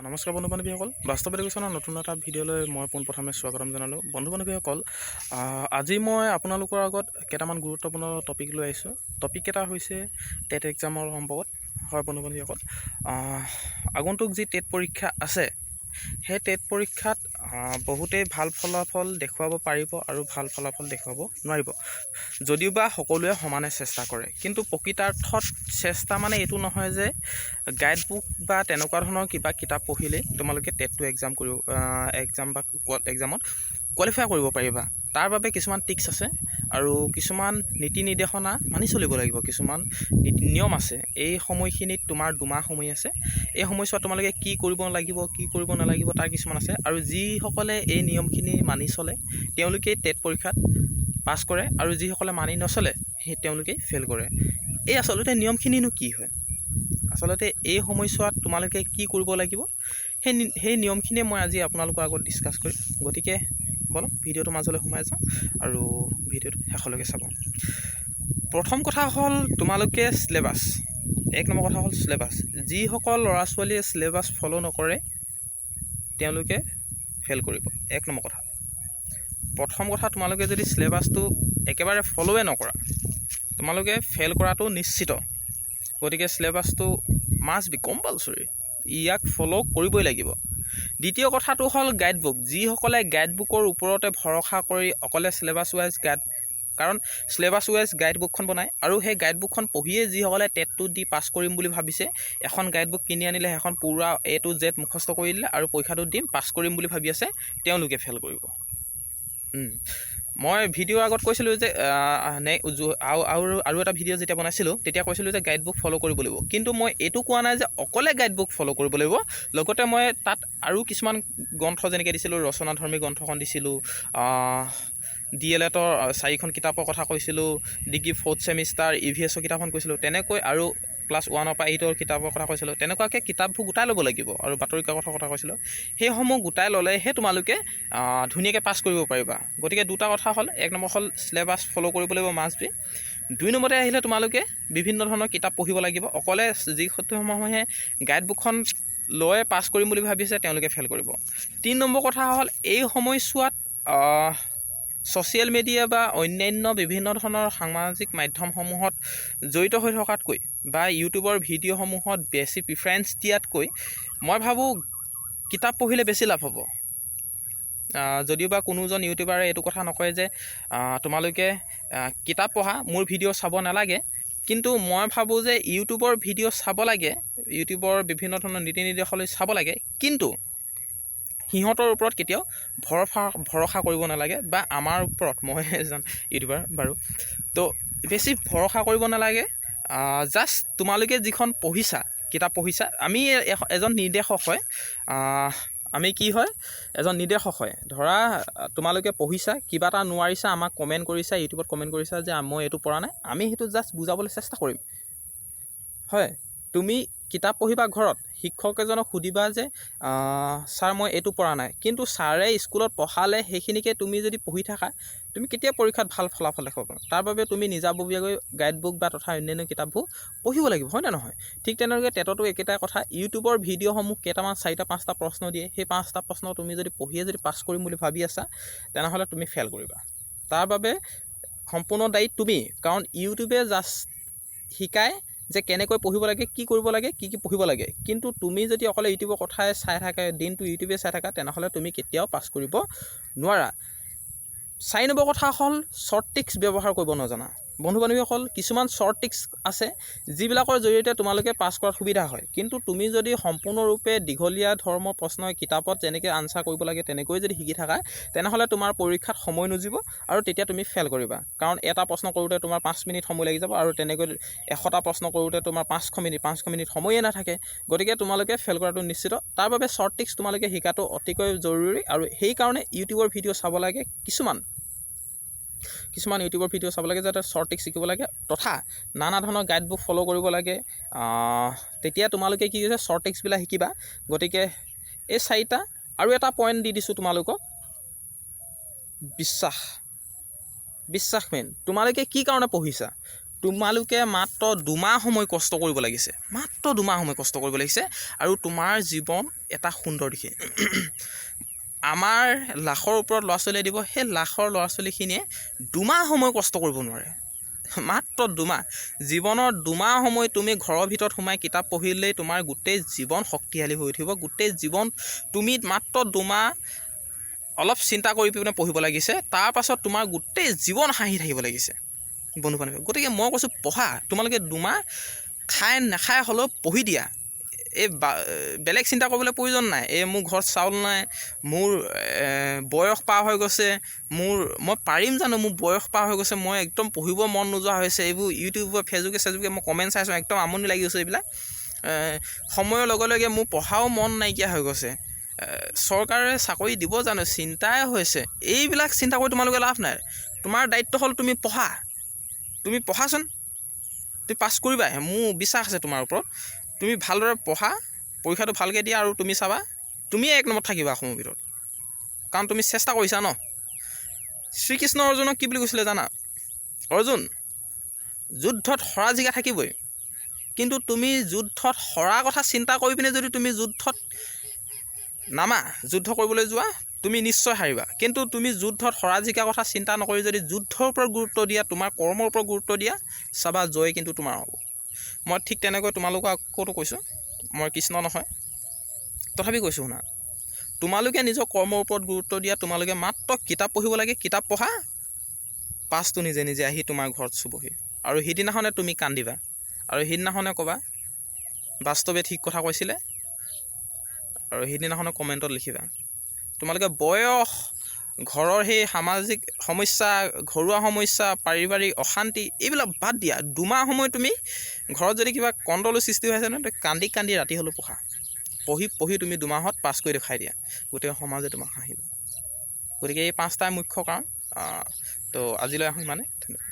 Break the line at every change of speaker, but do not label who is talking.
নমস্কাৰ বন্ধু বান্ধৱীসকল, বাস্তৱ এডুকেশ্যনৰ নতুন এটা ভিডিঅ'লৈ মই পোনপ্ৰথমে স্বাগতম জনালোঁ। বন্ধু বান্ধৱীসকল, আজি মই আপোনালোকৰ আগত কেইটামান গুৰুত্বপূৰ্ণ টপিক লৈ আহিছোঁ। টপিক কেইটা হৈছে টেট এক্সামৰ সম্পৰ্কত। হয় বন্ধু বান্ধৱীসকল, আগন্তুক যি টেট পৰীক্ষা আছে, সেই টেট পৰীক্ষাত বহুতেই ভাল ফলাফল দেখুৱাব পাৰিব আৰু ভাল ফলাফল দেখুৱাব নোৱাৰিব, যদিওবা সকলোৱে সমানে চেষ্টা কৰে। কিন্তু প্ৰকৃতাৰ্থত চেষ্টা মানে এইটো নহয় যে গাইড বুক বা তেনেকুৱা ধৰণৰ কিবা কিতাপ পঢ়িলেই তোমালোকে টেটটো এক্সাম কৰিব, এক্সাম বা এক্সামত কোৱালিফাই কৰিব পাৰিবা। তাৰ বাবে কিছুমান ট্ৰিক্স আছে আৰু কিছুমান নীতি নিৰ্দেশনা মানি চলিব লাগিব, কিছুমান নীতি নিয়ম আছে। এই সময়খিনিত তোমাৰ 2 মাহ সময় আছে। এই সময়ছোৱাত তোমালোকে কি কৰিব লাগিব, কি কৰিব নালাগিব, তাৰ কিছুমান আছে। আৰু যিসকলে এই নিয়মখিনি মানি চলে, তেওঁলোকেই টেট পৰীক্ষাত পাছ কৰে আৰু যিসকলে মানি নচলে, সেই তেওঁলোকেই ফেইল কৰে। এই আচলতে নিয়মখিনিনো কি হয়, আচলতে এই সময়ছোৱাত তোমালোকে কি কৰিব লাগিব, সেই নিয়মখিনিয়ে মই আজি আপোনালোকৰ আগত ডিছকাছ কৰিম। গতিকে বলক, ভিডিঅ'টোৰ মাজলৈ সোমাই যাওঁ আৰু ভিডিঅ'টো শেষলৈকে চাব। প্ৰথম কথা হ'ল তোমালোকে চিলেবাছ, এক নম্বৰ কথা হ'ল চিলেবাছ। যিসকল ল'ৰা ছোৱালীয়ে চিলেবাছ ফ'ল' নকৰে, তেওঁলোকে ফেইল কৰিব। এক নম্বৰ কথা, প্ৰথম কথা, তোমালোকে যদি চিলেবাছটো একেবাৰে ফ'ল'ৱে নকৰা, তোমালোকে ফেইল কৰাটো নিশ্চিত। গতিকে চিলেবাছটো মাষ্ট বি কম্পালচৰি, ইয়াক ফ'ল' কৰিবই লাগিব। দ্বিতীয় কথাটো হ'ল গাইড বুক। যিসকলে গাইড বুকৰ ওপৰতে ভৰসা কৰি অকলে চিলেবাছ ৱাইজ গাইড, কাৰণ চিলেবাছ ৱাইজ গাইড বুকখন বনায় আৰু সেই গাইড বুকখন পঢ়িয়ে যিসকলে টেটটো দি পাছ কৰিম বুলি ভাবিছে, এখন গাইড বুক কিনি আনিলে, সেইখন পূৰা এ টু জেড মুখস্থ কৰি দিলে আৰু পৰীক্ষাটো দিম, পাছ কৰিম বুলি ভাবি আছে, তেওঁলোকে ফেইল কৰিব। মই ভিডিঅ'ৰ আগত কৈছিলোঁ যে আৰু এটা ভিডিঅ' যেতিয়া বনাইছিলোঁ, তেতিয়া কৈছিলোঁ যে গাইড বুক ফ'ল' কৰিব লাগিব। কিন্তু মই এইটো কোৱা নাই যে অকলে গাইড বুক ফ'ল' কৰিব লাগিব। লগতে মই তাত আৰু কিছুমান গ্ৰন্থ যেনেকৈ দিছিলোঁ, ৰচনাধৰ্মী গ্ৰন্থখন দিছিলোঁ, ডি এল এডৰ চাৰিখন কিতাপৰ কথা কৈছিলোঁ, ডিগ্ৰী ফ'ৰ্থ ছেমিষ্টাৰ ইভিএছৰ কিতাপখন কৈছিলোঁ, তেনেকৈ আৰু ক্লাছ 1ৰ পৰা 8ৰ কিতাপৰ কথা কৈছিলোঁ। তেনেকুৱাকৈ কিতাপবোৰ গোটাই ল'ব লাগিব আৰু বাতৰি কাকতৰ কথা কৈছিলোঁ। সেইসমূহ গোটাই ল'লেহে তোমালোকে ধুনীয়াকৈ পাছ কৰিব পাৰিবা। গতিকে দুটা কথা হ'ল, এক নম্বৰ হ'ল চিলেবাছ ফ'ল' কৰিব লাগিব মাষ্ট বি। দুই নম্বৰতে আহিলে তোমালোকে বিভিন্ন ধৰণৰ কিতাপ পঢ়িব লাগিব। অকলে যিসমূহে গাইড বুকখন লৈ পাছ কৰিম বুলি ভাবিছে, তেওঁলোকে ফেইল কৰিব। তিনি নম্বৰ কথা হ'ল এই সময়ছোৱাত ছ'চিয়েল মিডিয়া বা অন্যান্য বিভিন্ন ধৰণৰ সামাজিক মাধ্যমসমূহত জড়িত হৈ থকাতকৈ বা ইউটিউবৰ ভিডিঅ'সমূহত বেছি প্ৰিফাৰেঞ্চ দিয়াতকৈ মই ভাবোঁ কিতাপ পঢ়িলে বেছি লাভ হ'ব। যদিওবা কোনোজন ইউটিউবাৰে এইটো কথা নকয় যে তোমালোকে কিতাপ পঢ়া, মোৰ ভিডিঅ' চাব নালাগে, কিন্তু মই ভাবোঁ যে ইউটিউবৰ ভিডিঅ' চাব লাগে, ইউটিউবৰ বিভিন্ন ধৰণৰ নীতি নিৰ্দেশলৈ চাব লাগে, কিন্তু সিহঁতৰ ওপৰত কেতিয়াও ভৰসা কৰিব নালাগে বা আমাৰ ওপৰত, মই এজন ইউটিউবাৰ বাৰু, তো বেছি ভৰসা কৰিব নালাগে। জাষ্ট তোমালোকে যিখন পঢ়িছা, কিতাপ পঢ়িছা, আমি এজন নিৰ্দেশক হয়, আমি কি হয়, এজন নিৰ্দেশক হয়। ধৰা তোমালোকে পঢ়িছা, কিবা এটা নোৱাৰিছা, আমাক কমেণ্ট কৰিছা, ইউটিউবত কমেণ্ট কৰিছা যে মই এইটো পৰা নাই, আমি সেইটো জাষ্ট বুজাবলৈ চেষ্টা কৰিম। হয়, তুমি কিতাপ পঢ়িবা, ঘৰত শিক্ষক এজনক সুধিবা যে ছাৰ, মই এইটো পৰা নাই। কিন্তু ছাৰে স্কুলত পঢ়ালে সেইখিনিকে তুমি যদি পঢ়ি থাকা, তুমি কেতিয়া পৰীক্ষাত ভাল ফলাফল দেখুৱাব পাৰা। তাৰ বাবে তুমি নিজাববীয়াকৈ গাইড বুক বা তথা অন্যান্য কিতাপবোৰ পঢ়িব লাগিব, হয়নে নহয়? ঠিক তেনেদৰে টেটতো একেটাই কথা। ইউটিউবৰ ভিডিঅ'সমূহ কেইটামান চাৰিটা পাঁচটা প্ৰশ্ন দিয়ে, সেই পাঁচটা প্ৰশ্ন তুমি যদি পঢ়িয়ে যদি পাছ কৰিম বুলি ভাবি আছা, তেনেহ'লে তুমি ফেইল কৰিবা। তাৰ বাবে সম্পূৰ্ণ দায়ী তুমি, কাৰণ ইউটিউবে জাষ্ট শিকায় যে কেনেকৈ পঢ়িব লাগে, কি কৰিব লাগে, কি কি পঢ়িব লাগে। কিন্তু তুমি যদি অকলে ইউটিউবৰ কথাই চাই থাকা, দিনটো ইউটিউবে চাই থাকা, তেনেহ'লে তুমি কেতিয়াও পাছ কৰিব নোৱাৰা। চাৰি নম্বৰ কথা হ'ল শ্বৰ্ট ট্ৰিক্স ব্যৱহাৰ কৰিব নজনা। বন্ধু বান্ধৱীসকল, কিছুমান শ্বৰ্ট ট্ৰিক্স আছে যিবিলাকৰ জৰিয়তে তোমালোকে পাছ কৰাত সুবিধা হয়। কিন্তু তুমি যদি সম্পূৰ্ণৰূপে দীঘলীয়া ধৰ্মৰ প্ৰশ্ন কিতাপত যেনেকৈ আনচাৰ কৰিব লাগে তেনেকৈ যদি শিকি থাকা, তেনেহ'লে তোমাৰ পৰীক্ষাত সময় নুজুৰিব আৰু তেতিয়া তুমি ফেইল কৰিবা। কাৰণ এটা প্ৰশ্ন কৰোঁতে তোমাৰ 5 মিনিট সময় লাগি যাব আৰু তেনেকৈ 100টা প্ৰশ্ন কৰোঁতে তোমাৰ 500 মিনিট, 500 মিনিট সময়ে নাথাকে। গতিকে তোমালোকে ফেইল কৰাটো নিশ্চিত। তাৰ বাবে শ্বৰ্ট ট্ৰিক্স তোমালোকে শিকাটো অতিকৈ জৰুৰী আৰু সেইকাৰণে ইউটিউবৰ ভিডিঅ' চাব লাগে, কিছুমান কিছুমান ইউটিউবৰ ভিডিঅ' চাব লাগে যাতে শ্বৰ্ট ট্ৰিক্স শিকিব লাগে তথা নানা ধৰণৰ গাইড বুক ফ'ল' কৰিব লাগে। তেতিয়া তোমালোকে কি হৈছে, শ্বৰ্ট ট্ৰিক্সবিলাক শিকিবা। গতিকে এই চাৰিটা আৰু এটা পইণ্ট দি দিছোঁ তোমালোকক, বিশ্বাস। বিশ্বাস মেইন। তোমালোকে কি কাৰণে পঢ়িছা? তোমালোকে মাত্ৰ 2 মাহ সময় কষ্ট কৰিব লাগিছে, মাত্ৰ 2 মাহ সময় কষ্ট কৰিব লাগিছে আৰু তোমাৰ জীৱন এটা সুন্দৰ দিশে। আমাৰ লাখৰ ওপৰত ল'ৰা ছোৱালীয়ে দিব, সেই লাখৰ ল'ৰা ছোৱালীখিনিয়ে 2 মাহ সময় কষ্ট কৰিব নোৱাৰে। মাত্ৰ 2 মাহ, জীৱনৰ 2 মাহ সময় তুমি ঘৰৰ ভিতৰত সোমাই কিতাপ পঢ়িলেই তোমাৰ গোটেই জীৱন শক্তিশালী হৈ উঠিব। গোটেই জীৱন তুমি মাত্ৰ 2 মাহ অলপ চিন্তা কৰি পিনে পঢ়িব লাগিছে, তাৰপাছত তোমাৰ গোটেই জীৱন হাঁহি থাকিব লাগিছে বন্ধু বান্ধৱী। গতিকে মই কৈছোঁ, পঢ়া। তোমালোকে 2 মাহ খাই নাখাই হ'লেও পঢ়ি দিয়া। এই বেলেগ চিন্তা কৰিবলৈ প্ৰয়োজন নাই। এই মোৰ ঘৰত চাউল নাই, মোৰ বয়স পাৰ হৈ গৈছে, মই পাৰিম জানো, মোৰ বয়স পাৰ হৈ গৈছে, মই একদম পঢ়িব মন নোযোৱা হৈছে, এইবোৰ ইউটিউবৰ ফেচবুকে চেচবুকে মই কমেণ্ট চাইছোঁ, একদম আমনি লাগি গৈছে এইবিলাক, সময়ৰ লগে লগে মোৰ পঢ়াও মন নাইকিয়া হৈ গৈছে, চৰকাৰে চাকৰি দিব জানো চিন্তাই হৈছে, এইবিলাক চিন্তা কৰি তোমালোকে লাভ নাই। তোমাৰ দায়িত্ব হ'ল তুমি পঢ়া। তুমি পঢ়াচোন, তুমি পাছ কৰিবাই, মোৰ বিশ্বাস আছে তোমাৰ ওপৰত। তুমি ভালদৰে পঢ়া, পৰীক্ষাটো ভালকৈ দিয়া আৰু তুমি চাবা, তুমিয়ে এক নম্বৰত থাকিবা অসমৰ ভিতৰত, কাৰণ তুমি চেষ্টা কৰিছা ন। শ্ৰীকৃষ্ণ অৰ্জুনক কি বুলি কৈছিলে জানা? অৰ্জুন, যুদ্ধত হৰা জিকা থাকিবই, কিন্তু তুমি যুদ্ধত হৰা কথা চিন্তা কৰি পিনে যদি তুমি যুদ্ধত নামা, যুদ্ধ কৰিবলৈ যোৱা, তুমি নিশ্চয় হাৰিবা। কিন্তু তুমি যুদ্ধত হৰা জিকা কথা চিন্তা নকৰি যদি যুদ্ধৰ ওপৰত গুৰুত্ব দিয়া, তোমাৰ কৰ্মৰ ওপৰত গুৰুত্ব দিয়া, চাবা জয় কিন্তু তোমাৰ হ'ব। মই ঠিক তেনেকৈ তোমালোকক আকৌতো কৈছোঁ, মই কৃষ্ণ নহয়, তথাপি কৈছোঁ শুনা, তোমালোকে নিজৰ কৰ্মৰ ওপৰত গুৰুত্ব দিয়া। তোমালোকে মাত্ৰ কিতাপ পঢ়িব লাগে। কিতাপ পঢ়া, পাছটো নিজে নিজে আহি তোমাৰ ঘৰত চুবহি আৰু সিদিনাখনে তুমি কান্দিবা আৰু সিদিনাখনে ক'বা, বাস্তৱে ঠিক কথা কৈছিলে। আৰু সিদিনাখনে কমেণ্টত লিখিবা। তোমালোকে বয়স, ঘৰৰ সেই সামাজিক সমস্যা, ঘৰুৱা সমস্যা, পাৰিবাৰিক অশান্তি, এইবিলাক বাদ দিয়া। 2 মাহ সময় তুমি ঘৰত যদি কিবা কন্দলৰ সৃষ্টি হৈ আছে নহয়, কান্দি কান্দি ৰাতি হ'লেও পঢ়া। পঢ়ি পঢ়ি তুমি 2 মাহত পাছ কৰি দেখুৱাই দিয়া, গোটেই সমাজে তোমাক হাঁহিব। গতিকে এই পাঁচটাই মুখ্য কাৰণ। তো আজিলৈ আহোঁ ইমানে, ধন্যবাদ।